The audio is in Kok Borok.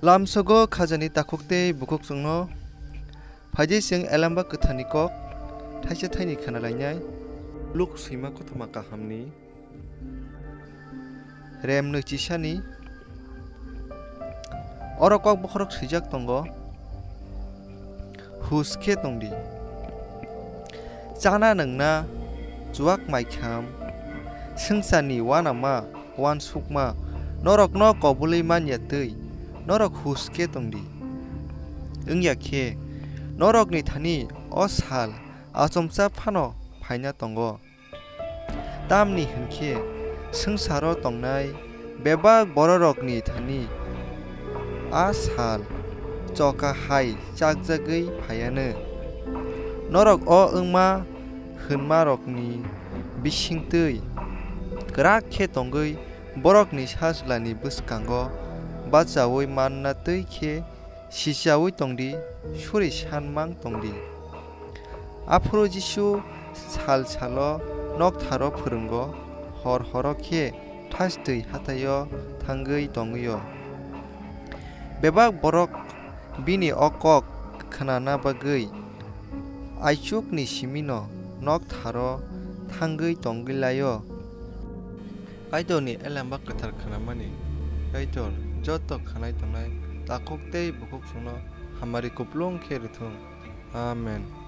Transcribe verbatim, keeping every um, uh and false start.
Lamsogo khajani takhuk tei bukhuk chwngno phaidi chwng Elamba Kwtharni kok thaisa thaini khna lainai. Luk swima kothoma kahamni rem nwi chisani. Oro kok bokhorok swijak tongo, "Hus khe tongdi, chana nwngna chuak maikham, swngcharni uanama uansukma norokno kobului man ya twi norok hus khe tongdi. Wng ya khe norokni thani o sal achomsa phano phaina tongo. Tamni hwn khe swngcharo tongnai bebak bororokni thani a sal choka hai chakjagwi phaianw. Norok o wngma hwnmarokni bisingtwi kwrak khe tongwi borokni sajlani bwskango bachaui manna twi khe sichaui tongdi, suri san mang tongdi." Aphuru Jisu sal salo noktharo phwrwngo, hor horo khe thastwi hathaio thangwi tongwio. Bebak borok bini o kok khnana bagwi aichukni simino noktharo thangwi tongwi laio. Kaitorni Elamba Kwthar khnamani Kaitor joto khanai tongnai takhuk tei bukhuk chwngno hamari kuplung khe rwthung. Amen.